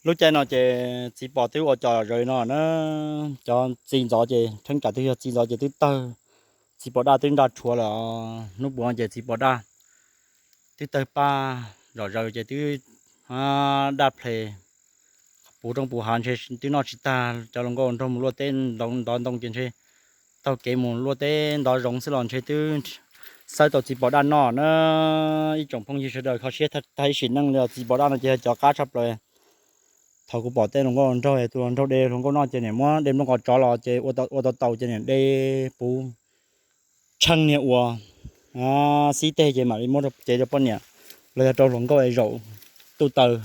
Lub caij no ces txiv pos twb ua cov zom zaws no na, cov txiv ntxov ces theeb tsam twb yog txiv ntxov ces twb tawg, txiv pos daj twb nraj rhuav lawm. Hnub puav ces txiv pos daj twb tawg paj zom zaws ces twb daj ple puv roob puv hav ntshe twb noj tsis tag. Cov hluas nkauj nraug mus luaj teb ntov ntoo ces ntshe taug kev mus luaj teb ntov zoov xwb los ntshe twb xawb tau txiv pos daj noj na. Ib tsoom phooj ywg sawv daws, kho siab tag ib sim neej li os. Txiv pos daj no ces yog cov qab tshaj plaws. Thaum kuv pom tej hluas nkauj nraug, tus hluas nraug de hluas nkauj noj ces niam muab de nplooj qos tsov los ces ua tau tau ces niam de puv tsheej niag ua xib teg ces mam li muab cev rau poj niam los yog rau hluas nkauj es zaum tuj taws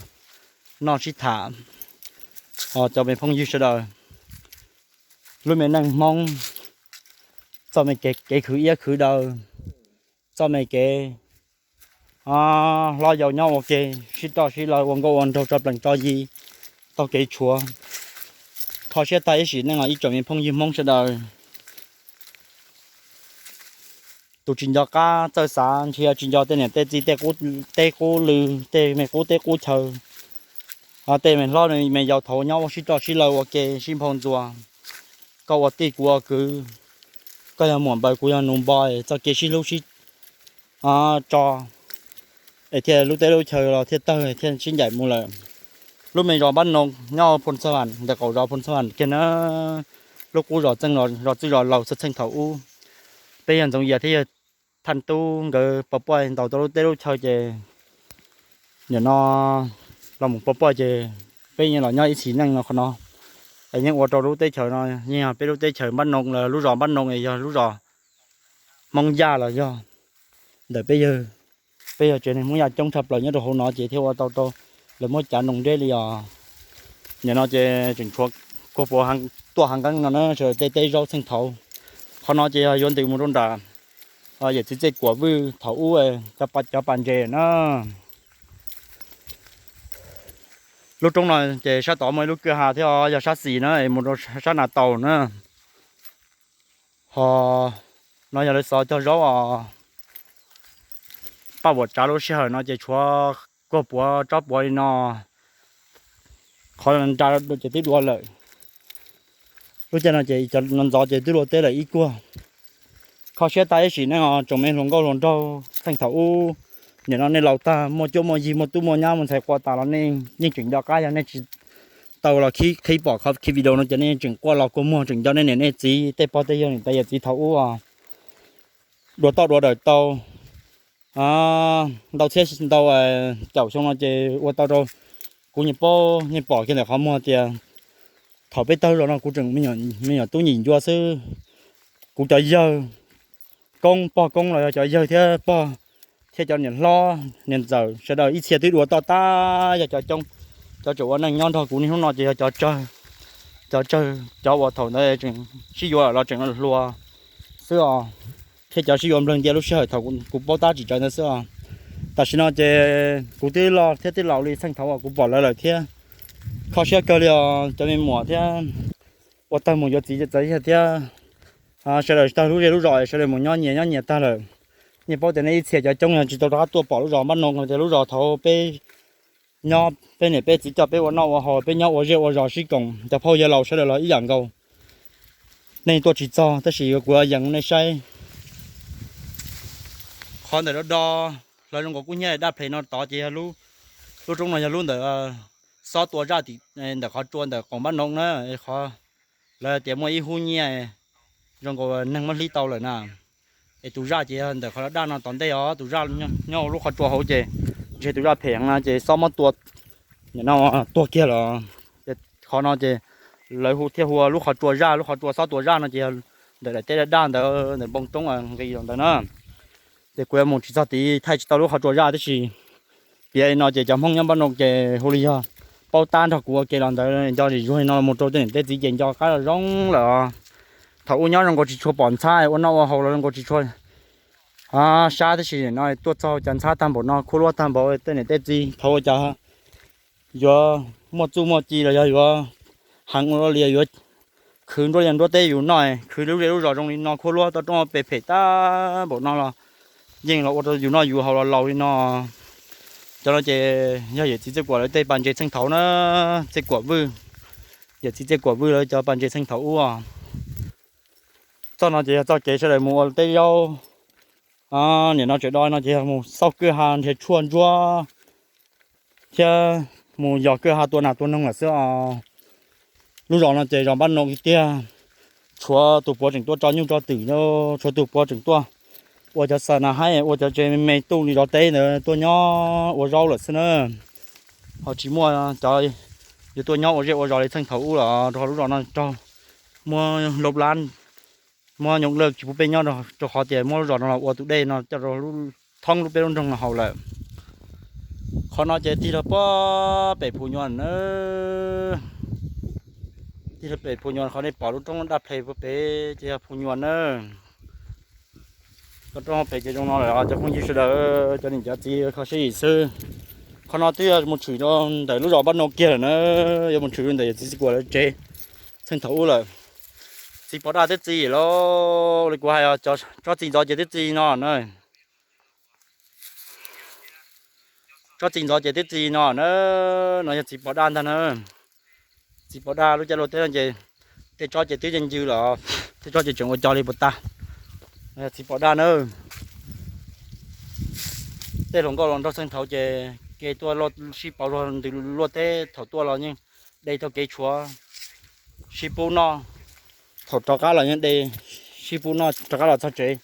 noj sib tham. Cov me phooj ywg sawv daws, lub me neej Hmoob, txoj me kev khwv iab khwv daw, txoj me kev hlob yau nyob ua ke, sib toj sib law ua nkauj ua nraug tso plees tso yi, taug kev tshuav. Kho siab tag ib sim neej os ib tsoom me phooj ywg Hmoob sawv daws. Tus tsis nco qab txawj xav ntshe yog tsis nco tej niam tej txiv tej qub lw, tej me qub teb qub chaw, tej me hlob me yau thaum nyob ua sib toj sib law ua ke sib nphau ntxuas. Koj ua tij kuv ua kwv, koj yog muam npaws kuv yog nus npo, txoj kev sib hlub sib tso es thiaj lub teb lub chaw los thiaj tawg thiaj sib ncaim mus lawm. Lub me zos Npab Noo nyob Phoo Xab Vam ntawm qaum zos Phoo Xab Vam kiag na, lub qub zos txeej zos txwj zos laug txheej thaum ub. Peb yawg Ntxoov Yias thiab yawg Thaj Tub nkawd pov poj ntaus tau lub teb lub chaw ces nim no los mus pov poj ces peb yeej los nyob ib txhis neej no qhov no. Es yeej ua rau lub teb chaws no yeej yog peb lub teb chaws Npab Noo los lub zos Npab Noo es yog lub zos Hmoob Yaj los yog ntawm peb yawg, peb yog tsev neeg Hmoob Yaj coob tshaj plaws nyob rau hauv no ces thiaj ua tau rau lawv muab cav nroo deb li os. Nim no ces tseem tshuav kuag puav tuaj hav nqeeb no na, sawv daws tej teb zaub txheej thaud. Qhov no ces yog yuav ntws mus rau nram yawm txiv Txej Kuam Vwj thaum ub cov pas ntses na. Lub roob no ces sab tod muaj ib lub kwj ha thiab yog sab xis na es mus rau sab Nas Taus na. Ho no yog lawv xov cog zaub os. Paj vuam tsav lub sij hawm no ces tshuav kuag puav tsob puav li no, qhov nra ces twb dua lawm. Lub caij no ces cov ntxov ces twb luaj teb lawm ib kuag. Kho siab tag ib sim neej os tsoom me hluas nkauj hluas nraug txheej thaum ub. Nim no nej laus tag muaj cuab muaj yig muaj tub muaj nyab muaj ntxhais qua tas los nej yeej tseem nco qab, yog nej tsis tau los qhib pom qhov video no ces nej tseem quaj los kua muag tseem nco nej niam nej txiv tej pog tej yawg niam tais yawm txiv thaum ub os. Dua toj dua dawm tau ntau txhiab ntau caum xyoo no ces ua tau rau kuv nyias paub nyias pom kiag ntawm qhov muag tias thaum peb tawg zos no kuv tseem me nyuam tub nyim ncua xwb, kuv cov yawg koob pog koob los yog cov yawg thiab pog thiab cov niam hlob niam ntxawm sawv daws ib txhia twb dua toj tag yog cov coob. Cov tseem ua neej nyob nrog kuv niaj hnub no ces yog cov tsawg, cov tsawg cov uas thaum ntawd tseem sib yuav lawm los tseem hluas xwb os, thiab cov sib yuav nplawg ntia lub sij hawm thaum kuv paub tab tsis tsawv ntawd xwb os. Tam sim no ces kuv twb loj thiab twb laus li txheej thaum uas kuv pom lawv lawm thiab. Kho siab kawg li os cov me muam thiab ua tawg mus yuav txiv txawv yawg thiab. Sawv daws tawg lub zej lub zos sawv daws mus nyob nyias nyob nyias tag lawm. Nej paub tias nej ib txhia cov coob yog tsis tau rov qab tuaj pom lub zos Npab Noo tias lub zos thaud peb nyob peb niam peb txiv coj peb ua noj ua haus peb nyob ua zej ua zos sib koom cov phauj yawg laus sawv daws los ib yam nkaus. Nej tuaj tsis txog tab sis kuv yees nej saib. Qhov ntawm do do hlawv zoo nkaus kub hnyiab daj ples no tod ces yog lub roob no yog lub ntawm xob tua zaj tim ntawm qhov tsua ntawm qaum Npab Noo na. Qhov lawv tias muaj ib hub nyiaj zoo nkaus neeg muab hlib tau lawm na. Es tus zaj ces yog ntawm qhov daj no tom ntej os, tus zaj nyob hauv lub qhov tsua hauv ces ntshe tus zaj phem heev no ces xob muab tua, nim no tuag kiag lawm. Qhov no ces lawv hu thiaj hu ua lub qhov tsua zaj, lub qhov tsua xob tua zaj no ces yog ntawm daim teb daj daj ntawd ntawm npoo roob nqis los ntawd na. Ces kuv yuav mus tsis txog tid thaij tsis tau lub qhov tsua zaj tib si. Piav li no ces cov Hmoob nyob Npab Noo ces hu li yog paub tab nrog kuv ua ke los ntawd nco zim zuag li no mus rau tej niam tej txiv ces nco qab zoo lawm. Thaum ub nyob zoo nkaus tsis tshua pom ntxhab ua noj ua haus los zoo nkaus tsis tshua sab tab sis no tuaj txog cov ntxhab tag npaum no, khuab luab tag npaum, tej niam tej txiv thaum ua cas yuav muaj txuj muaj ci los yog yuav heev ua luaj li yuav khwv nruab liaj nruab teb yus noj, khwv lub zej lub zos zoo li no, khuab luab toj roob pes phem tag npaum no los yeej los ua rau yus noj yus haus los laus li no. Cov no ces yog yawm txiv Txiaj Kuam lawv tej pas ntses txheej thaum na, Txiaj Kuam Vwj, yawm txiv Txiaj Kuam Vwj lawv cov pas ntses txheej thaum ub. Txoj no ces yog txoj kev sawv daws mus ua teb zaub. Nim no tseem do no ces yog mus xauj kwj ha nrhiav tshuaj ntsuab thiab mus yos kwj ha tua nas tua noog lawm xwb os. Lub zos no ces zos Npab Noo tiag, tshuav tus puav tseem tuaj tso nyuj tso twm, tshuav tus puav tseem tuaj ua cov xa na haib, ua cov tsev me me tuj li zov teb ntawd tuaj nyob ua zaub lawm xwb na. Ho tsis muaj cov yuav tuaj nyob ua zej ua zos li txheej thaum ub lawm, rau qhov lub zos no raug muab loob lab, muab nyooj lawj tsis pub peb nyob, rau qhov tias muab lub zos no los ua tus dej no coj rau thoob lub peb lub nroog no haus lawm. Qhov no ces tig rau puag pem Phu Nyuas na, tig rau pem Phu Nyuas, qhov nej pom lub roob daj ple puag pem ces yog Phu Nyuas na. Cov roob pem ces zoo no lawm cov phooj ywg sawv daws, cov niam cov txiv kho siab yim xwb. Qhov no twb yuav mus tshwm rau ntawm lub zos Npab Noo kiag lawm na, yuav mus tshwm rau ntawm yawm txiv Txiaj Kuam lawv tsev txheej thaum ub lawm. Txiv Pov Daj twb txi lawm, li kuv hais os, tsob txiv ntxov ces twb txi no na. Tsob txiv ntxov ces twb txi no na, no yog txiv Pov Daj ntag na. Txiv Pov Daj lub caij luaj teb no ces tej tsob ces twb ncw lawm, tej tsob ces tseem ua co li puas tag. No yog txiv Pov Daj na. Tej hluas nkauj hluas nraug txheej thaum ces ke tuaj sib pauv zog ntws luaj teb, thaum tuaj los yeej de tau kev tshuav sib pub noj, thaum rov qab los yeej de sib pub noj rov qab los txog tsev.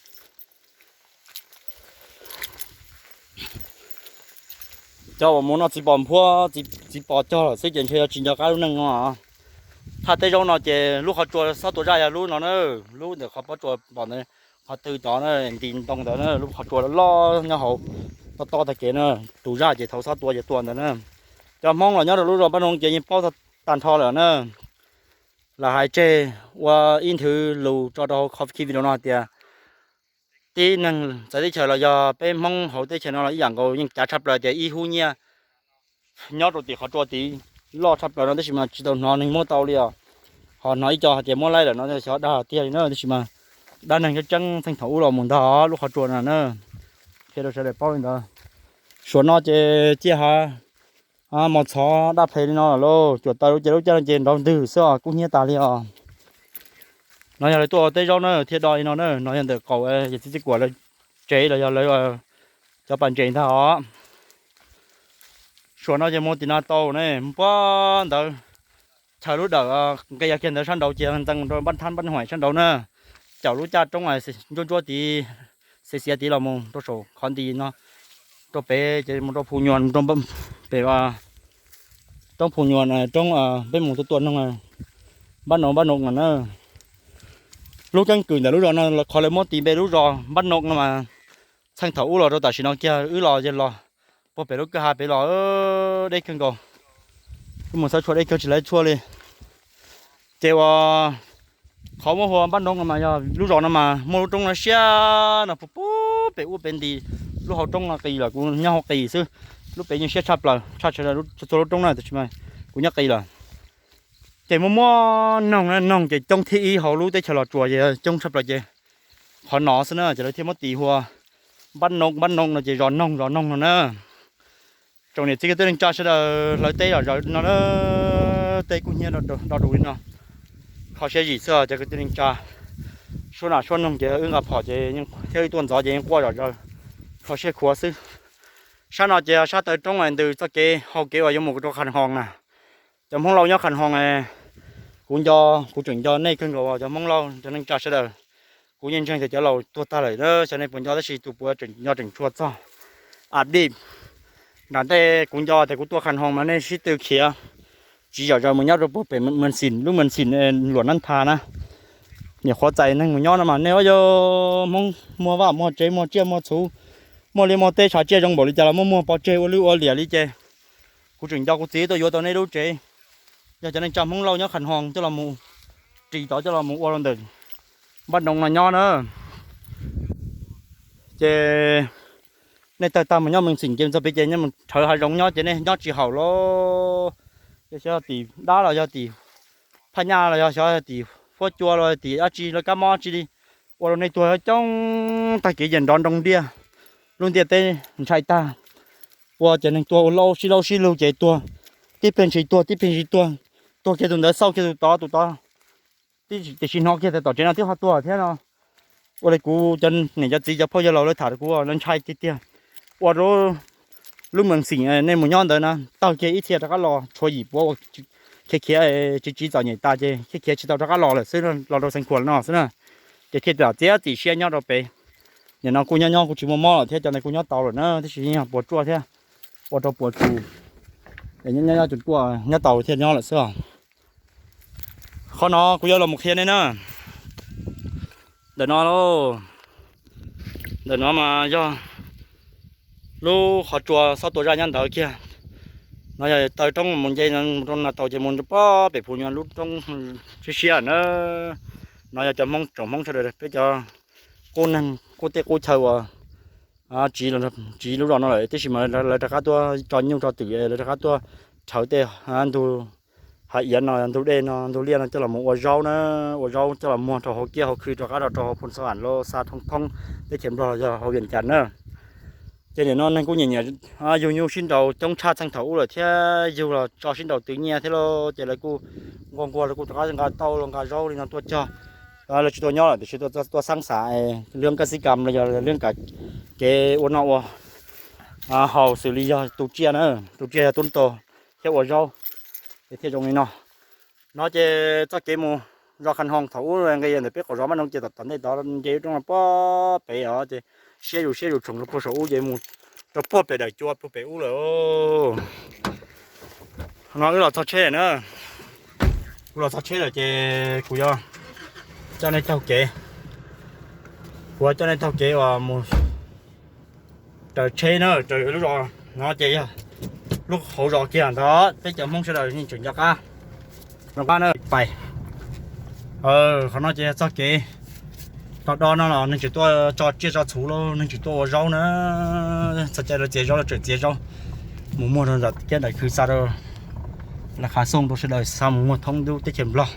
Cov uas mus noj txiv pos nphuab, txiv pos cog lawm xwb ces ntshe yuav tsis nco qab lub neej no. Thaj teb zaub no ces lub qhov tsua xob tua zaj yog lub no na, lub ntawm qhov pob tsuas pom ntawd, qhov twg tod na, nti ntoo ntawd na, lub qhov tsua loj loj nyob hauv tob tob tag kev na. Tus zaj ces thaum xob tua ces tua ntawd na. Cov Hmoob los nyob rau lub zos Npab Noo ces yeej paub tag nrho lawm na. Lawv hais tseg ua ib nthwv lus tso rau hauv qhov video no hais tias tib neeg txawv teb chaws los yog peb Hmoob hauv teb chaws no los ib yam nkaus, yeej cav tshaj plaws tias ib hub nyiaj nyob rau tim qhov tsua tid loj tshaj plaws no, tab sis mas tsis tau hnov neeg muab tau li os. Ho hnov ib co hais tias muab laib lawm no xyov dag tiag li na, tab sis mas dab neeg tseeb tseeb txheej thaum ub los mus ntag lub qhov tsua no na. Qhia rau sawv daws paub li ntawd. Suav no ces ciaj hav, mos txhov daj ple li no lawm lauj, cuam taws lub ces lub caij no ces nrov ntwg xwb os, kub hnyiab tas li os. No yog lawv tuaj ua teb zaub na thiaj do li no na, no yog ntawm qaum yawm txiv Txiaj Kuam lawv tsev los yog lawv cov pas ntses ntag os. Suav no ces mus tim no tau ne, puag ntawd chaw lub dawm nqe yog kiag ntawd sab nraud ces ntxees rau Npab Thab Npab Huaim sab nraud na. Caum lub caj roob ntsuab ntsuab tid, xiav xiav tid los mus rau saum qhov nti no, rau pem ces mus rau Phu Nyuas, mus rau pem roob Phu Nyuas, roob peb mus tua tua noog Npab Noo Npab Noo no na. Lub keeb kwm ntawm lub zos no qhov lawv muab tis npe lub zos Npab Noo no mas txheej thaum ub los rau tam sim no kiag wb los yog los puag pem lub kwj ha pem los deb kawg nkaus. Wb mus xawb tshuaj deb kawg tsis laib tshuaj li. Ces uas qhov muab hu ua Npab Noo no mas yog lub zos no mas muaj lub roob no siab no puag puag pem ub pem nti, lub hauv roob no qis lawm, kuv nyob hauv qis xwb. Lub pem yeej siab tshaj plaws tshaj txhua lub roob na, tab sis mas kuv nyob qis lawm. Ces muaj muaj noog na, noog ces coob thib ib hauv lub teb chaws Los Tsuas ces coob tshaj plaws ces qhov no xwb na ces lawv thiaj muab tis hu ua Npab Noo Npab Noo no ces zos noog zos noog no na. Tsoom niam txiv kwv tij neej tsa sawv daws hlawv teb zom zaws no na, tej kub hnyiab do dus li no. Kho siab zim xwb cov kwv tij neej tsa, suab nas suab noog ces wb nqa phom ces thiab wb tuaj ntxov ces yeej quaj zom zaws, kho siab khuav xwb. Sab no ces sab taw roob ntws txoj kev hau kev uas yuav mus rau Khas Hoos na. Cov Hmoob Lauj nyob Khas Hoos, kuv nco, kuv tseem nco nej kawg nkaus cov Hmoob Lauj cov neej tsa sawv daws. Kuv yeej ntseeg tias cov laus tuag tag lawm xyov nej puas nco, tab sis tus puav tseem nco tseem tshuav txog a dij. Nram ntej kuv nco tias kuv tuaj Khas Hoos mas nej sib tw khiav tsis zom zaws mus nyob rau puag pem Mws Xim, lub Mws Xim Luam Nab Tha na. Nyuam qhuav txais neeg mus nyob no mas nej ua yog Hmoob muaj vaj muaj tsev muaj tsiaj muaj txhuv, muaj liaj muaj teb tshav tsiaj zoo npaum li cas los muaj muag pov tseg ua lwj ua liam li ces kuv tseem nco kuv txiv tuaj yuav tau nej lub tsev. Yog cov neej tsa Hmoob Lauj nyob Khas Hoos coj los mus ris tod coj los mus ua rau ntawm Npab Noo no nyob na. Ces nej tawg tag mus nyob Mws Xim ces txog pem ces nyob mus rhawv hav zoov nyob ces nej nyob tsis haum lauj. Ces xyov yog tim dab los yog tim phaj nyaj los yog xyov yog tim huab cua los tim dab tsi los kab mob dab tsi li, ua rau nej tuag coob tag kev ces nrov nroo ntiaj, lub ntiaj teb ntshai tag. ua ces neeg tuag ua laub sib laub sib lug ces tuag, tib pliag ntshis tuag tib pliag ntshis tuag, tuag kiag tus ntawd xauj kiag tus tod tus tod, tiam sis hnov kiag tias tom tsev no twb ho tuag thiab no. Ua li kuv cov niam cov txiv cov phooj ywg laus lawv tham rau kuv lawv ntshai tiag tiag. Ua rau lub mees xim nej mus nyob ntawd na tawg kiag ib txhia rov qab los tshuav yim puav ua khiav khiav tsis tsiv txom nyem tas ces khiav khiav tsis tau rov qab los lawm xwb, los rau Xeev Khuam no xwb na. Ces thiaj txiav txim siab nyob rau pem. Nim no kuj nyob nyob kuj tsis muaj mob lawm thiab cov ntawd kuj nyob tau lawm na, tab sis yeej puas tsuaj thiab, ua rau puas tsuaj, nyob nyob tsuaj nyob tau thiaj nyob lawm xwb os. Qhov no kuv yuav los mus qhia nej na. Ntawm no lauj, ntawm no mas yog lub qhov tsua xob tua zaj nyob ntawd kiag. No yog taw roob mus nce mus rau no tau ces mus rau pob pem phuv nyuag lub roob siab siab na. No yog cov Hmoob tsoom Hmoob sawv daws peb cov qub neeg qub teb qub chaw uas tsiv lub zos no lawm, tab sis mas lawv rov qab tuaj tso nyuj tso twm, lawv rov qab tuaj rhawv tej ntug hav iav no, ntug dej no, ntug liaj no coj los mus ua zaub na, ua zaub coj los muag rau hauv kiab hauv khw rov qab rau hauv Phu Xa Vam los xa Thoob Thoob teb chaws Nplog los yog hauv Vias Cas na. Ces nim no neeg kuj nyiam nyiam yug nyuj sib nraus coob tshaj txheej thaum ub lawm thiab, yug los tso sib nraus twv nyiaj thiab lauj, ces lawv kuj nquag nquag lawv kuj rov qab nqa tauj los nqa zaub li no tuaj cog. Lawv tsis tuaj nyob lawm tiam sis tuaj xab xav liab kab xib kam los yog liab kev ua noj ua haus xws li yog tu tsiaj na, tu tsiaj yog tub ntog thiab ua zaub, ces thiaj zoo li no. No ces txoj kev mus zos Khas Hoos thaum ub nqis ntawm peb qaum zos Mab Noog ces tom tom ntej tod nce roob no pob pem os, ces siab zus siab zus tshoom rau puag saum ub ces mus rau puag pem daim cua puag pem ub lawm. No wb los txog tsheb na, kuv los txog tsheb lawm ces kuv yuav coj nej taug kev, kuv yuav coj nej taug kev uas mus raws tsheb na, raws lub zos no ces yog lub hauv zos kiag ntag, peb cov Hmoob sawv daws yeej tseem nco qab. Zoo qab na pais. Qhov no ces txoj kev rau do no los neeg tseem tuaj tso tsiaj tso txhuv lauj, neeg tseem tuaj ua zaub na. Txog caij lawv txiav zaub lawv tseem txiav zaub mus muag rau ntawm kiab ntawm khw xa rau lawv qhav xooj rau sawv daws xa mus muag thoob ntuj teb chaws Nplog.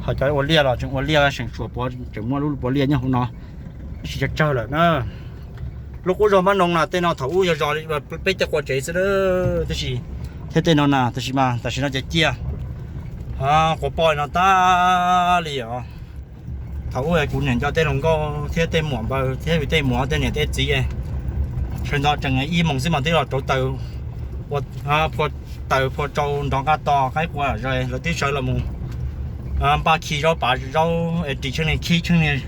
Ho cov ua liaj los tseem ua liaj seem suas puav, tseem muaj lub puav liaj nyob hauv no, tab sis tsawg tsawg lawm na. Lub qub zos Mab Noog na tej no thaum ub yog zos peb cov qua tsev xwb na, tab sis thiab tej no na tab sis mas tam sim no ces ciaj quas poj no tag li os. Thaum ub kuv niam nco tej hluas nkauj thiab tej muam npawg thiab yus tej muam tej niam tej txiv, sawv ntxov tseem ib moos xwb mas twb los rauv taws, ua, phua taws phua rau nrov nqaj tos qaib qua zos lawv twb sawv los mus npaj khi zaub pav zaub es ris tsheej niag khib tsheej niag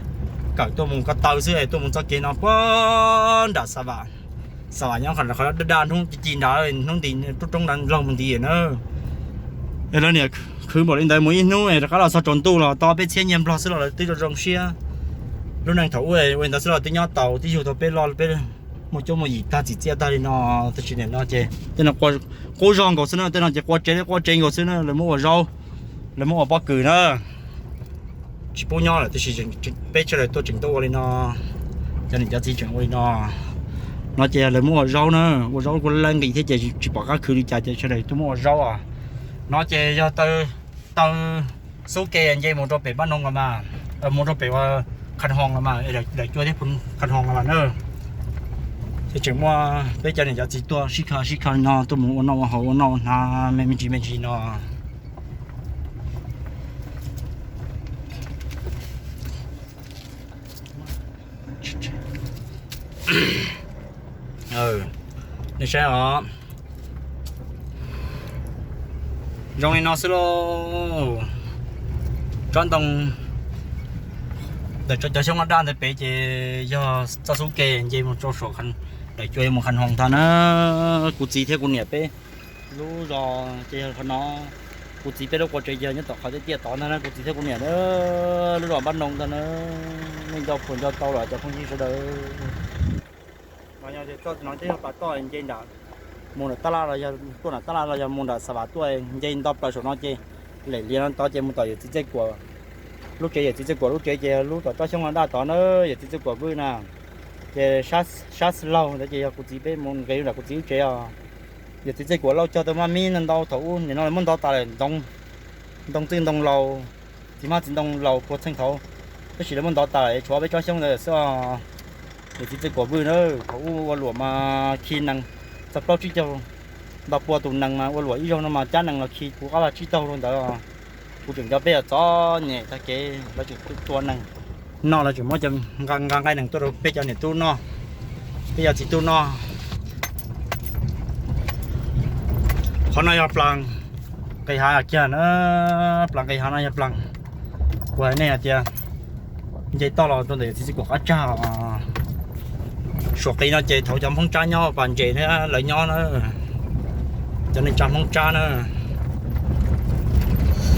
kawm tuaj mus ko taw xwb es tuaj mus txoj kev no puag nram Xa Vam. Xa Vam nyob qhov daj daj hnub ci ci nrad, hnub nti roob roob nrad laug mus nti na. Es lawv niam khwv npaum li ntawd mus ib hnub es rov qab los txog tsaus ntuj los tau peb txhiab nyiaj Nplog xwb los lawv twb zoo zoo siab. Lub neej thaum ub ua li ntawd xwb los twb nyob tau twb yug tau peb loj peb muaj cuab muaj yim tag txim txiaj tag li no. Tab sis nim no ces tej no qub zog nkaus xwb na, tej no ces qua tsev li qua tsev nkaus xwb na, lawv muab ua zaub, lawv muab ua pob kws na. Tsis pub nyob lawm tab sis peb sawv daws tuaj tseem tuaj ua li no, cov niam cov txiv tseem ua li no. No ces lawv muab ua zaub na, ua zaub kuj laj nqis thiab ces tsis pom qab khwv li cas ces sawv daws tuaj muab ua zaub os. No ces yog taw xub ke nce mus rau pem Mab Noog los mas, mus rau pem Khas Hoos los mas, daim cua thiab Khas Hoos los mas na. Ces tseem muaj peb cov niam cov txiv tuaj sib kho sib kho li no tuaj mus ua noj ua haus ua noj ua hnav me me ntsis me ntsis no. Nej saib os, zoo li no xwb lauj. Tsob ntoo ntawm cov xyoob daj ntawd pem ces yog txoj xub ke nce mus rau saum daim cua mus Khas Hoos ntag na. Kuv txiv thiab kuv niam peb lub zos ces yog qhov no. Kuv txiv peb lub qua tsev yog nyob tom qhov tiaj tiaj tod ntag na, kuv txiv thiab kuv niam na. Lub zos Npab Noo ntag na. Nej nco puas nco tau lawm cov phooj ywg sawv daws? No yog txoj no ces yog pas toj nce nram, mus nram tab laj los yog tuaj nram tab laj los yog mus nram Xa Vam tuaj, nce nto plaws saum no ces lem lias no tod ces mus tom yawm txiv Txej Kuam lub tsev. Yawm txiv Txej Kuam lub tsev ces lub tom tsob xyoob daj tod na, yawm txiv Txej Kuam vwj na. Ces sab laug ntawd ces yog kuv txiv peb mus nqis nram kuv txiv lub tsev os. Yawm txiv Txej Kuam lauj cog tau maj mib ntau thaum ub, nim no lawv muab ntov tas lawm, ntoo txwj ntoo laus, txiv hmab txiv ntoo laus puag txheej thaud, tab sis lawv muab ntov tas lawm tshuav peb tsob xyoob ntawd xwb os. Niam txiv txwj kuam vwj na, thaum ub ua luam mas khi nees txog plaub tsib caug, ntau pua tus nees mas ua luam ib zaug no mas cab nees los khi puv qab vaj tsib taug rau ntawd. Kuv tseem nco peb txom nyem tag kev lawv tseem tua nees noj, lawv tseem muab cov nqa nqa nqaij nees tuaj rau peb cov niam tub noj, peb cov txiv tub noj. Qhov no yog plas nqis hav kiag na, plas nqis hav no yog plas, kuv hais nej hais tias nce toj los rau ntawm txiv txwj kuam qab tsag. Suam qis no ces thaum cov Hmoob Tsab nyob pas ntses thiab lawv nyob na, cov neej tsa Hmoob Tsab na.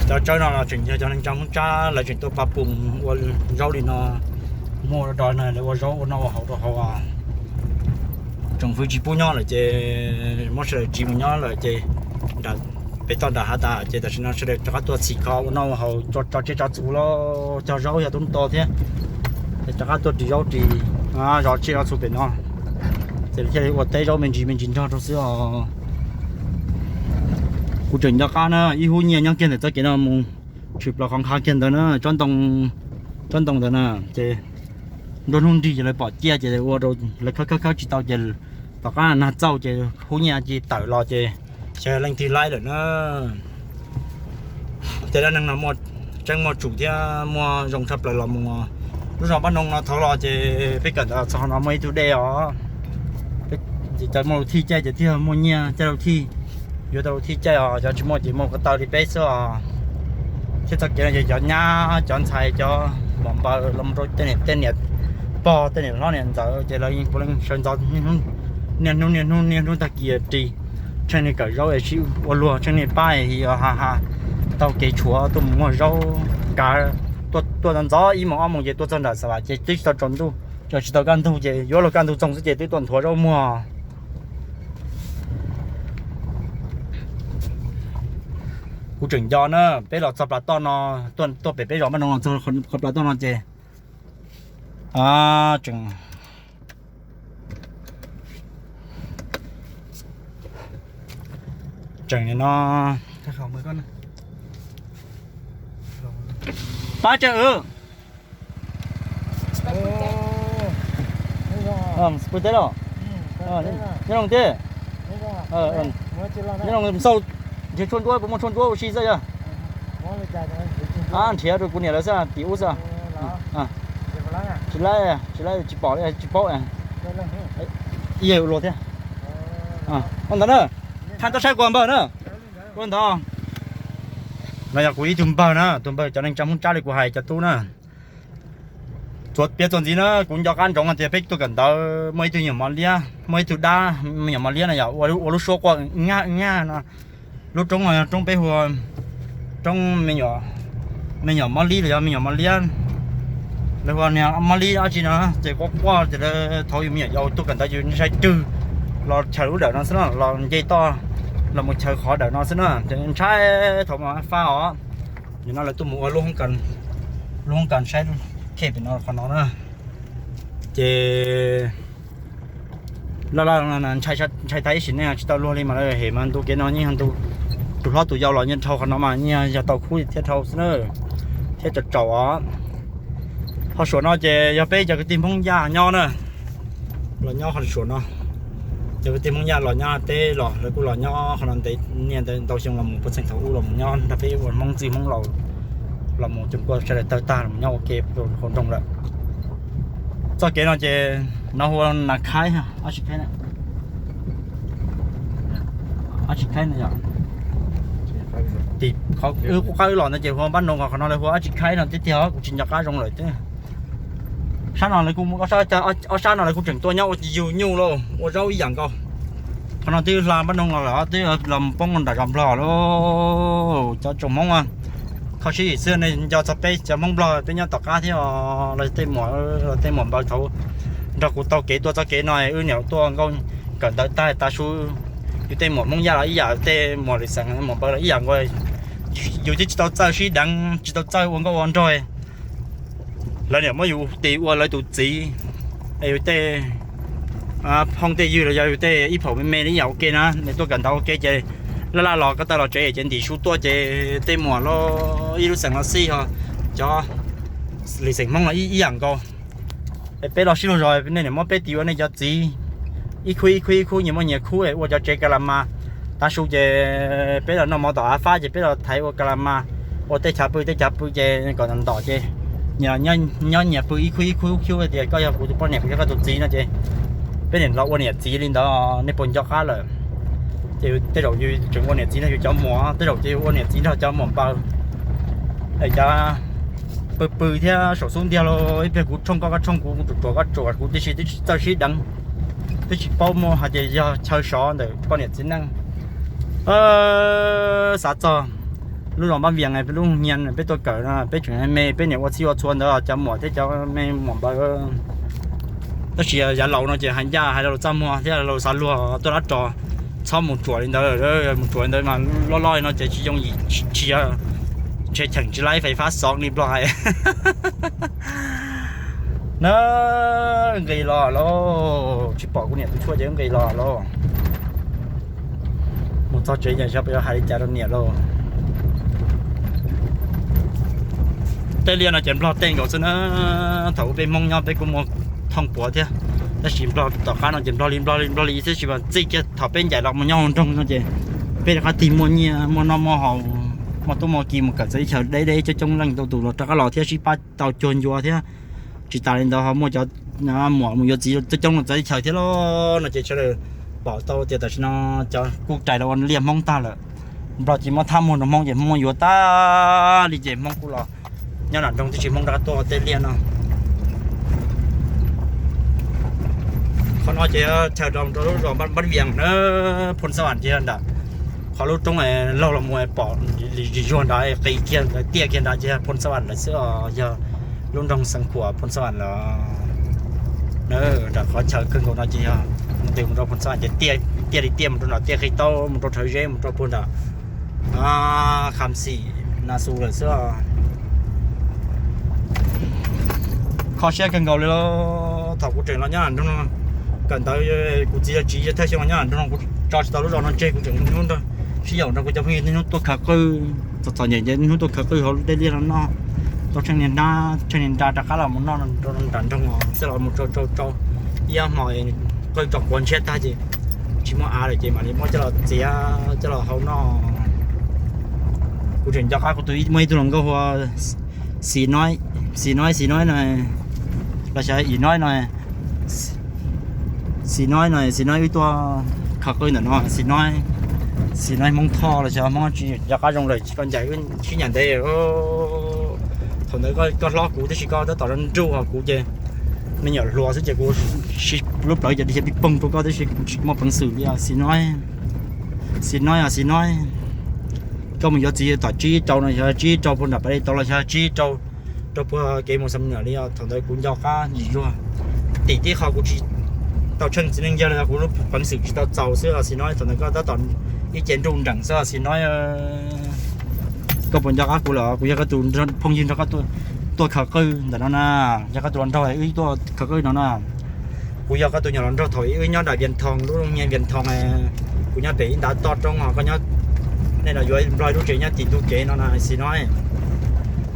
Cov tsawb no los tseem yog cov neej tsa Hmoob Tsab lawv tseem tuaj pab pum ua zaub li no, muaj do no lawv ua zaub ua noj ua haus rau hauv. Tsoom fwv tsis pub nyob lawm ces muab sawv daws tsiv mus nyob lawm ces nram pem toj nram hav tas ces tam sim no sawv daws rov qab tuaj txhim kho ua noj ua haus tso tsiaj tso txhu los cog zaub yog tub to thiab, ces rov qab tuaj ris zaub ris zov tsiaj zov txhu pem no, ces thiaj li ua teb zaub me ntsis me ntsis nrog rau xwb os. Kuv tseem nco qab na, ib hub nyiaj nyob kiag ntawm txoj kev no mus tshwm plaws qhov nqha kiag ntawd na, tsob ntoo, tsob ntoo ntawd na, ces nruab hnub nrig ces lawv pom ciaj ces ua rau lawv khawb khawb khawb tsis tau ces tom qab nag txauj ces hub nyiaj ci tawm los ces xyov leej twg laib lawm na. Ces dab neeg no muaj tseeb muaj tsum thiab muaj zoo tshaj plaws los mus. Lub zos Npab Noo no thaum los ces peb kawm ntawv txog qhov no muaj ib tug dej os. Ces cov muaj lus thij caij ces thiaj muaj nyiaj caij lus thij, yuav tau lus thij caij os, cov tsis muaj ces muaj ko taw li peb xwb os. Thiab txoj kev no ces cov nyab cov ntxhais cov muam npaws los rau tej niam tej niam pog tej niam hlob niam ntxawm ces lawv yeej puav leej sawv ntxov niaj hnub niaj hnub niaj hnub tag kis ris, tsheej niaj kawm zaub es sib ua luag, tsheej niaj pab es ha ha taug kev tshuav tuaj mus muag zaub kav, tuaj ntxov ntxov ib moos ob moos ces tuaj txog nram Xav Vam ces twb tsis tau tsaus ntuj, tsis tau kaj ntug ces yuav luag kaj ntug txoog xwb ces twb tuaj nthuav zaub muag. Kuv tseem nco na, peb los txog plas toj no, tuaj pem peb zos Npab Noo los txog qhov plas toj no ces tseem, tseem no, pab tseem pw teb los, nyob zoo teb, nyob zoo xauj, nrhiav tshuaj ntsuab, puas muaj tshuaj ntsuab ua si xwb yog. Nrhiav rau kuv niam lawv xwb, tim ub xwb. Tsis laib, tsis laib, tsis pom li, tsis paub. Ib yam luag thiab. Ua ntawd na, thaij toj saib kuv npawg na. Ua ntawd. No yog kuv ib tug npawg na, tus npawg cov neeg tsa Hmoob Tsab li kuv hais cov tub na. Txuas piav txuas ntxiv na, kuv nco qab ntsoov hais tias peb tuaj kawm ntawv muaj ib tug me nyuam mos liab, muaj ib tug dab me nyuam mos liab no yog ua lub suab quaj nyaj nyaj no. Lub roob no yog roob peb hu ua roob me nyuam mob lib los yog me nyuam mos liab, lawv hu ua niag mob lib dab tsi no, ces quaj quaj ces lawv thaum yus me nyuam yaus tuaj kawm ntawv yus saib twg los chaws lub dawm no xwb na, los nce toj los mus chaws qhov dawm no xwb na, ces ntshai thaum mas fab os. Nim no lawv tuaj mus ua lub hoob kas saib khej pem no qhov no na, ces laj laj ntshai tas ib sim neej tsis tau luag li mas lawv hem mas ntu kev no yeej ntu, tus hlob tus yau los nyob dhau qhov no mas yeej yog tau khub thiab dhau xwb na, thiab tsaus tsaus os. Qhov suam no ces yog peb cov kwv tij Hmoob Yaj nyob na, los nyob qhov suam no. Cov kwv tij Hmoob Yaj los nyob teb los lawv kuj los nyob qhov no ntev niaj ntau xyoo los mus puag txheej thaum ub los mus nyob nrog peb ua Hmoob txwj Hmoob laus, los mus txog kuj sawv daws tawg tag los mus nyob ua ke rau hauv nroog lawm. Txoj kev no ces no hu ua Nas Khaib, Ab Tsi Khaib, Ab Tsi Khaib no yog tim qhov wb qab wb los ntawd ces hu ua Npab Noo, qhov no lawv hu ua Ab Tsi Khaib no tiag tiag, kuv tsis nco qab zoo lawm. Sab no lawv kuj, ob sab no lawv kuj tseem tuaj nyob ua yug nyuj lauj, ua zaub ib yam nkaus. Qhov no twb hla Npab Noo los lawm, twb los poob nram zos Nplog lauj. Cov tsoom Hmoob Thoj Sib Yim xwb nej nco txog peb cov Hmoob Nplog peb nyob tom qab thiab os, los tej muam, los tej muam npaws thaum nrog kuv taug kev tuaj txoj kev no, wb niam tuaj nkauj kawm ntawv tag tav su, yus tej muam Hmoob Yaj los ib yam, tej muam Lis Xeem muam npaws los ib yam nkaus. Yus twb tsis tau txawj sib deev, tsis tau txawj ua nkauj ua nraug, lawv niam muab yus tis ua lawv tus txiv, es yus tej phooj tej ywg los yog yus tej ib phaum me me li ib yam ua ke na, nws tuaj kawm ntawv ua ke ces laj laj los ko taw los tsev ces ntim su tuaj ces tej muam los ib lub xeem los xij ho, cov Lis Xeem Hmoob los ib yam nkaus. Peb los sib luag zos, nej niam muab peb tis ua nej cov txiv, ib khub ib khub ib khub, nyias muaj nyias khub ua cov tsev ka la mas. Tav su ces peb los noj mov tom av fab ces peb los thaiv ua ka la mas, ua tej chav pw tej chav pw ces kom ntom ces nyias nyob nyias pw ib khub ib khub. Tias koj yog kuv tus poj niam, kuv yog koj tus txiv no ces peb niam los ua niam txiv li ntawd, nej puas nco qab lawm? Ces tej zaum yus tseem ua niam txiv nrog yus cov muam, tej zaum ces yus ua niam txiv nrog cov muam npaws. Cov pw pw thiab saum xub ntiag los ib pliag kuv tshooj koj, koj tshooj kuv, kuv ruam ruam koj ruam kuv, tib si twb tsis txawj sib deev, twb tsis paub muaj hais tias yog chaw sov ntawm poj niam txiv neej. Xav txog lub zos Npab Vias, peb lub hnia peb tuaj kawm no, peb tseem me, peb niam ua txhij ua txhua ntawd, cov muam thiab cov me muam npaws. Tab sis yav laus no ces hais ncaj hais rau luag txaj muag thiab, laus xav luag tuaj dab ros, txhob mus ruam li ntawd. Mus ruam li ntawd mas loj loj li no ces tsis yooj yim, tsis, ntshe cheem tsis laib fais fab xoov li Nplog hais. Na, nqis los lauj, tsis pom kuv niam tus tshuaj ces nqis los lauj. Mus txog tsev ces xyov puas yuav hais li cas rau niam lauj. Tej liaj no ces Nplog tej nkaus xwb na. Thaum ub peb Hmoob nyob peb kuj muaj thooj puav thiab, tab sis Nplog tom qab no ces Nplog li Nplog li Nplog li thiab, tsis mas txij kiag thaum peb ncaim los mus nyob hauv nroog no ces peb rov qab tig muaj nyiaj muaj noj muaj haus, muaj tub muaj ki mus kawm txawv teb chaws deb deb coob coob leej, tau tus los rov qab los thiab sib pab tau cuag ncua thiab. Tsis tas li ntawd ho muaj cov muam mus yuav txiv coob coob los txawv teb chaws thiab los no ces sawv daws pom tau tias tam sim no cov kuj rais los ua liaj Hmoob tag lawm. Nplog ces muab thab muag rau Hmoob ces Hmoob yuav tag li ces Hmoob kuj los nyob nram nroog tib si, Hmoob rov qab tuaj tej liaj no. Qhov no ces chaw rau rau lub zos Npab Vias na, Phoo Xab Vam ces nram qhov lub roob laug los mus pom zis zuag nrad, qis kiag tiaj kiag nrad ces Phoo Xab Vam lawm xwb os, yog lub nroog Xeev Khuam Phoo Xab Vam lawm. Nram qhov chaw kawg nkaus no ces yog mus ntws mus rau Phoo Xab Vam ces tiaj li tiaj mus rau nram tiaj Qhib Taub mus rau Rhawv Zeb mus rau puag nram Kham Xim Na Xus lawm xwb. Kho siab kawg nkaus li lauj. Thaum kuv tseem los nyob nram nroog no, kawm ntawv, kuv txiv yog tsiv yog thawj xyoo los nyob nram nroog no kuv tso tsis tau lub zos no tseg, kuv tseem hnub nrog sib yaum nrog kuv cov phooj ywg niaj hnub tuaj khaws qwj, txom txom nyem ces niaj hnub tuaj khaws qwj hauv tej liaj no noj, tau tsheej niag nra, tsheej niag nra rov qab los mus noj rau nram nroog os, xwb los mus rau rau rau ib ob hmo qwj tso quav ntshiab tag ces tsis muaj av lawm ces mam li muab coj los txiav coj los hau noj. Kuv tseem nco qab kuv tus muaj ib tug hluas nkauj hu ua Xis Noib, Xis Noib, Xis Noib no, los xyov Ib Noib no, Xis Noib no, Xis Noib wb tuaj khaws qwj ntawm no, Xis Noib, Xis Noib Hmoob Thoj los xyov Hmoob tsis nco qab zoo lawm, tsis koj ncaim wb sib ncaim ntev. Thaum ntawd koj hlob kuv tib si, koj tab tom nruj hos kuv ces me nyuam hluas xwb ces kuv siv lub plawv ces dhia pij poog rau koj tib si, kuv tsis muaj peev xwm li os Xis Noib. Xis Noib os Xis Noib, koj mus yuav txiv tom tsib rau no, xyov tsib rau puag nram Pab Dej Tau los xyov tsib rau rau puag kev mus Xam Nuam li os. Thaum ntawd kuv nco qab zis zuag, tim tib qho kuv tsis tau tsheej txiv neej yawg los yog kuv lub peev xwm tsis tau txaus xwb os Xis Noib. Thaum ntawd koj tab tom ib ce nruj nreem xwb os Xis Noib. Koj puas nco qab kuv lawm? Kuv yog koj tus phooj ywg nrog koj tuaj khaws qwj ntawm no na, yog koj tus hluas nraug wb tuaj khaws qwj no na. Kuv yog koj tus nyuam hluas nraug thaum wb nyob nram Vias Thoo, lub nyiaj Vias Thoo, kuv nyob pem ib ntav toj roob os, koj nyob, nej los yuav Nplog lub tsev nyob tim ntug kev no na Xis Noib.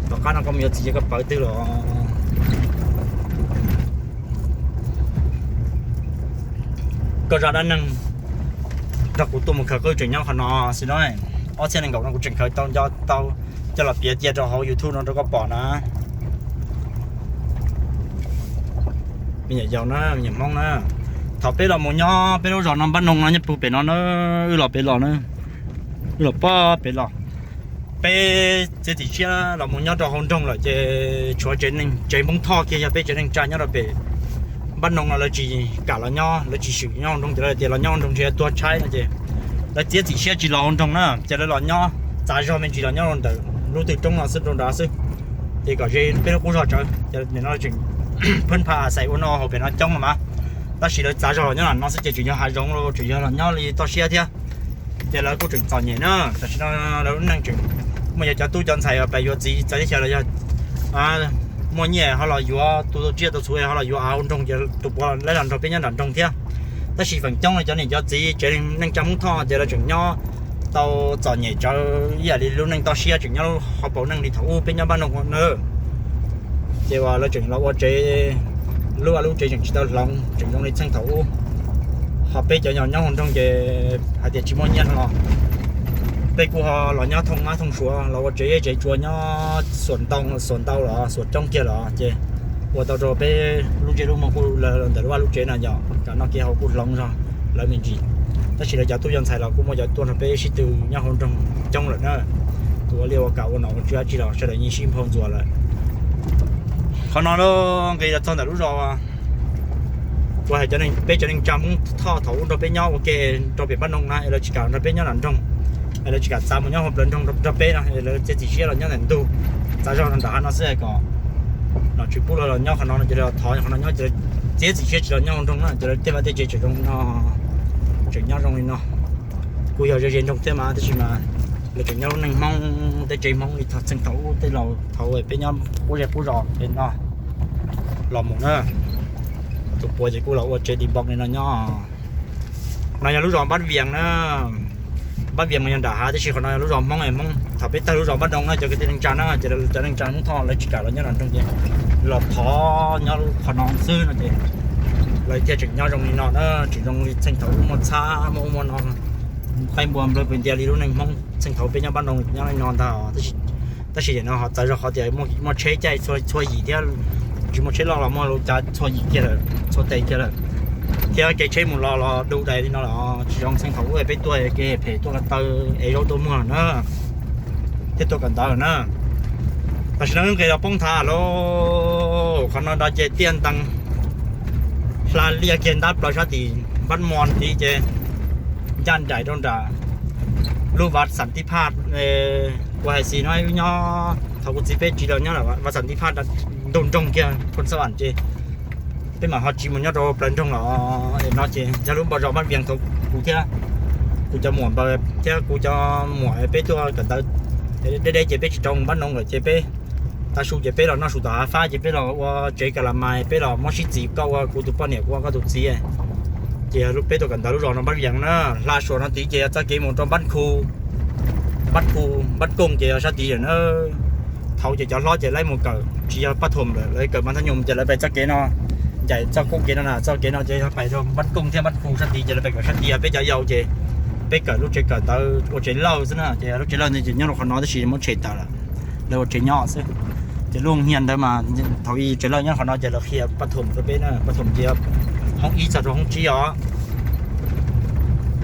Tom qab no koj mus yuav txiv ces koj pawv twg los? Koj zaj dab neeg nrog kuv tuaj mus khaws qwj tseem nyob qhov no Xis Noib. Ob txhiab nees nkaum no kuv tseem khaws tau nco tau coj los piav cia rau hauv YouTube no rau koj pom na. Me nyuam yaus na, me nyuam Hmoob na, thaum peb los mus nyob peb lub zos no Npab Noog no nyob puag pem no na, wb los pem los na, wb los puag pem los. Peb txiav txim siab los mus nyob rau hauv nroog lawm ces tshuav tsev neeg, tsev Hmoob Thoj kiag yog peb tsev neeg tsa nyob rau pem Npab Noog no lawv tsis kam los nyob, lawv tsis swm nyob hauv nroog ces lawv tias los nyob hauv nroog ntshe tuag tshaib no ces lawv txiav txim siab tsis los hauv nroog na, ces lawv los nyob txav zog me ntsis los nyob rau ntawm lub twg roob no xwb rau nrad xwb. Ces kom ze peb lub qub zog tsawv ces nim no tseem phab pha xais ua noj haus pem no coob los mas, tab sis lawv txav zog los nyob no xwb ces tseem yog hav zoov los tseem yog los nyob li toj siab thiab. Ces lawv kuj tseem txom nyem na, tam sim no lawv lub neej tseem muaj yog cov tub cov ntxhais pes yuav txiv txawv teb chaws los yog muaj nyiaj ho los yuav, tus tsiaj tus txhu ho los yuav av hauv nroog ces tus puav leej los nrog peb nyob nram nroog thiab. Tab sis feem coob no cov niam cov txiv tsev neeg tsa Hmoob Thoj ces lawv tseem nyob tau txom nyem tsawv ib yam li lub neej toj siab tseem nyob lub hauv paus neej li thaum ub peb nyob Npab Noog na. Ces uas lawv tseem los ua tsev Lub vaj lub tsev tseem tsis tau hloov, tseem zoo li txheej thaum ub. Ho peb cov nyob hauv nroog ces hais tias tsis muaj nyiaj no los peb kuj ho los nyob thooj mab thooj suav, los ua tsev tsev tsua nyob xuas ntau, xuas ntau los xuas coob kiag los ces ua tau rau peb lub ntsej lub muag kuj lawg ntawm lub vaj lub tsev no yom, kam noj kev haus kuj hloov zog lawv me ntsis. Tab sis lawv cov tub cov ntxhais los kuj muaj cov tuaj nrog peb sib tw nyob hauv nroog coob lawm na. Tus ua liaj ua kam ua nom ua tswv dab tsi los sawv daws yeej sib nphau ntxuas lawm. Qhov no nqis los txog ntawm lub zos uas hais peb cov neej tsa Hmoob Thoj thaum ub nrog peb nyob ua ke rau pem npab noo na, es lawv tsis kam nrog peb nyob nram nroog, es lawv tsis kam txav mus nyob hauv plawv nroog nrog peb no, es lawv txiav txim siab los nyob ntawm ntug, txav zog nram hav no xwb kom nom tswv pub los los nyob qhov no no ces lawv thov qhov no nyob ces lawv txiav txim siab tsis los nyob hauv nroog na, ces lawv tej vaj tej tsev tseem zoo no, tseem nyob zoo li no. Kuj yog ze ze nroog thiab mas tab sis mas lawv tseem nyob lub neej Hmoob, tej tsev Hmoob li txheej thaum ub tej laus thaum peb nyob qub zej qub zos no los mus na. Tus puav ces kuj los ua tsev tis npoo li no nyob. No yog lub zos Npab Vias na. Npab Vias mas yog nram hav, tab sis qhov no yog lub zos Hmoob, Hmoob thaum peb tawg lub zos Npab Noo na, cov kwv tij neej tsa na, ces cov neej tsa Hmoob Thoj lawv tsis kam los nyob nram nroog ces los thov nyob qhov no xwb no ces lawv thiaj tseem nyob zoo li no na, tseem zoo li txheej thaum ub muaj txhab muaj ub muaj no, qaib npua nplawg pw ntiag li lub neej Hmoob txheej thaum peb nyob Npab Noo nyob li no ntag. Tab sis tiam no ho txawv zog qhov tias muaj tsheb caij txhua yim thiab, tsis muaj tsheb loj los muaj lub cav txhua yim kiag lawm, txhua tes kiag lawm, thiab kev tsheb mus los los du dais li no los tsis zoo txheej thaum ub peb tuaj kev phem tuaj ko taw es zaub tuaj muag na, thiab tuaj kawm ntawv na. Tam sim no nqis los poob thav lauj, qhov no nrov ces tiaj ntees hla liaj kiag ntab plaws sab tim Npab Mos tid ces ncaj nraim rau nram lub Vaj Xam Tib Phaj uas hais xis no wb nyob thaum kuv txiv peb tsis los nyob Vaj Xam Tib Phaj ntug nroog kiag Phoo Xab Vam ces peb mam ho tsiv mus nyob rau plawv nroog los no ces yog lub npau zos Npab Vias thaum kuv thiab kuv cov muam npawg thiab kuv cov muam peb tuaj kawm ntawv deb deb ces peb tsis rau Npab Noo lawm ces peb tav su ces peb los noj su tom hav fab ces peb los ua tsev ka la mais, peb los muab sib txis koj ua kuv tus poj niam kuv ua koj tus txiv. Ces peb tuaj kawm ntawv lub zos no Npab Vias na, hla suas no tid ces yog txoj kev mus rau Npab Khu, Npab Khu, Npab Kooj ces yog sab tid lawm na. Thaum ces cov hlob ces lawv mus kawm tsis yog Paj Thoom lawm, lawv kawm mas thaj nyum ces lawv pem txoj kev no, ncaim txoj koob kev no na, txoj kev no ces yog pem rau Npab Kooj thiab Npab Khu sab tid ces lawv pem kawm sab tid, peb cov yau ces peb kawm lub tsev kawm ntawv ua tsev lawj xwb na, ces lub tsev lawj ntawd ces nyob rau qhov no tab sis muab tshem tawm lawm, lawv ua tsev nyob xwb. Ces lub hia ntawd mas thaum ub tsev lawj nyob qhov no ces lawv qhia Paj Thoom rau peb na, Paj Thoom ces hoob ib txog rau hoob tsib os.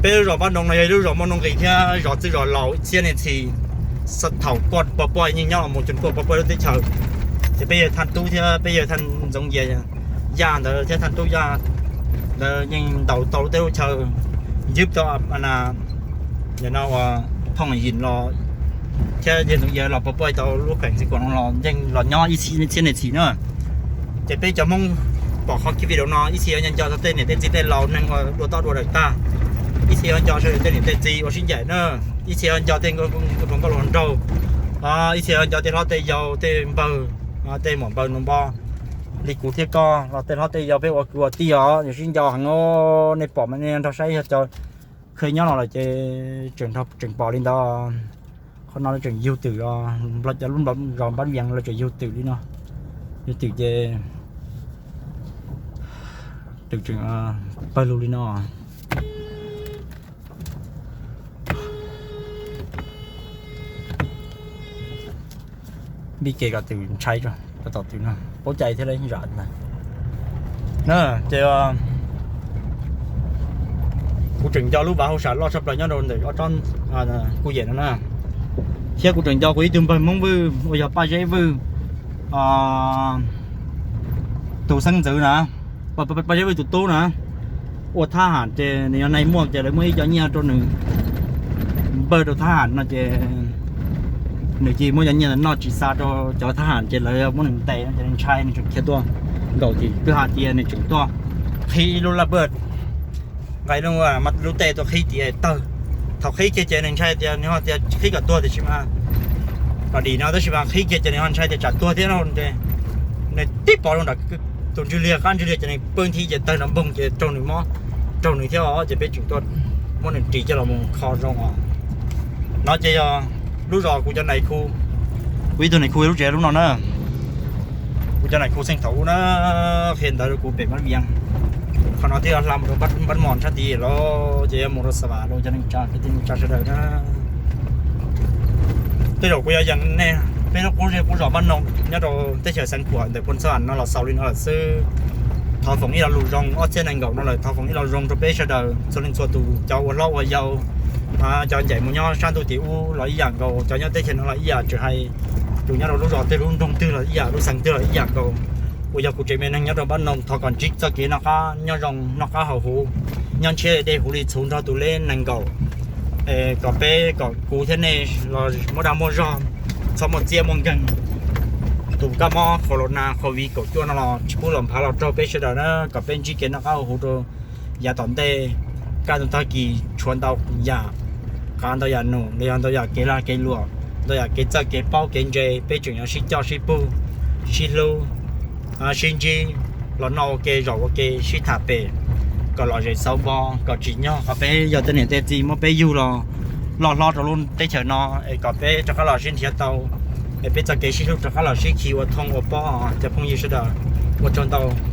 Peb lub zos Npab Noo no yog ib lub zos muaj nuj nqis thiab zos txwj zos laus txhiab niam txhis, thaum kuaj pog puaj yeej nyob los mus txog kuaj pog puaj lub teb chaws. Ces peb yawg Thaj Tub thiab peb yawg Thaj Ntxoov Yias, Yaj ntawd thiab Thaj Tub Yaj ntawd yeej ntaus tau lub teb lub chaw, ywb tau na, no ua Thooj Yim los thiab yawg Ntxoov Yias los pog puaj tau lub kheem Xeev Khuam no los yeej los nyob ib txhiab niam txhis na. Ces peb cov Hmoob pom qhov video no ib txhia yuav nco nco txog tej niam tej txiv tej laus neeg ua dua toj dua daim tag, ib txhia yuav nco sawv daws tej niam tej txiv uas sib ncaim na, ib txhia yuav nco tej hluas nkauj hluas nraug, ib txhia yuav nco tej hlob tej yau tej npawg, tej muam npawg nus npo li kuv thiab koj los tej hlob tej yau peb ua kwv ua tij os, yus sib nco heev os. Nej pom mas nej nrog saib yog cov kheej nyob no lawm ces tseem pom li ntawd. Qhov no lawv tseem yug twm os, cov lub zos Npab Vias lawv tseem yug twm li no, yug twm ces twm tseem pawg lug li no. Npib ke kom twm ntshai, kom tom twm no paub cai thiab lawv zam ntag. Na, ces kuv tseem nco lub vaj hauj sam loj tshaj plaws nyob rau ntawm ob tsob kuj yem no na, thiab kuv tseem nco kuv ib tug npawg Hmoob Vwj uas yog Paj Zeb Vwj tus xeeb ntxwv na, Paj Zeb Vwj tus tub na, ua thab ham ces nws yog nais muaj ces lawv muaj ib co nyiaj rau nws npawg rau thab ham no ces nws cia muab cov nyiaj noj tsis xa rau cov thab ham ces lawv muab nws ntes no ces nws ntshai nws tseem khiav tuaj nkaum tim kwj ha tias nws tseem tuaj qhib lub laj npawj nqa lub tej tuaj qhib tim tawg. Thaum qhib kiag ces nws ntshai tias nws ho tias qhib kom tuag tiam sis mas kom dim no tab sis mas qhib kiag ces nws ho ntshai tias tsam tuag thiab no ces nws tib pov rau nram tus ntswg liag qab ntswg liag ces nws pw nthi ces tawg nrov npoog ces raug nws mob, raug nws thiab os ces peb tseem tuaj muab nws ris coj los mus kho zoo os. No ces yog lub zos kuv cov nais khu, kuv ib tug nais khu lub tsev lub no na. Kuv cov nam kuv xeej thaum ub na, qhia ntawv rau kuv pem Npab Vias, qhov no twb yuav hla mus rau Npab Mos sab tid los ces yuav mus rau Xa Vas rau cov neej tsa kwv tij neej tsa sawv daws na. Tej zaum kuv yuav yees nej, peb lub qub zej qub zos Npab Noog nyob rau teb chaws Xeev Khuam ntawm Phoos Xab Am no los xaus li no lawm xwb. Thov foom ib lo lus zoo, ob txhiab nees nkaum no lawm, thov foom ib lo zoo rau peb sawv daws txhua leej txhua tus, cov ua hlob ua yau, cov ncaim mus nyob sab ntuj tim ub los ib yam nkaus, cov nyob teb chaws no los ib yam, tsis hais tus nyob rau lub zos twg lub nroog twg los ib yam, lub xeev twg los ib yam nkaus. Uas yog kuv tsev me neeg nyob rau Npab Noog, thov kom ntsib txoj kev noj qab nyob zoo, noj qab haus huv, nyob ntshiab dej huv li txhuv nrog tus lej nees nkaum, kom peb, kom kuv thiab nej los muaj dag muaj zog, txhob muaj txiab muaj nkeeg. Tus kab mob corona covid kaum cuaj no los tsis pub los nphav los raug peb sawv daws na, kom peb ntsib kev noj qab haus huv rau yav tom ntej. Kaj ntug tag kis tshuav ntau yam, qav ntau yam num los yog ntau yam kev lag kev luam, ntau yam kev txawj kev paub kev ntse, peb tseem yuav sib coj sib pug, sib hlub, sib ntsib, los noj ua ke zaum ua ke sib tham pem, kom lom zem xauv npo, kom tsim nyog qhov peb yog tej niam tej txiv muab peb yug los loj hlob rau lub teb chaws no es kom peb rov qab los sib nrhiav tau, es peb txoj kev sib hlub rov qab los sib khi ua thoob ua pob. Cov phooj ywg sawv daws, ua tsaug ntau.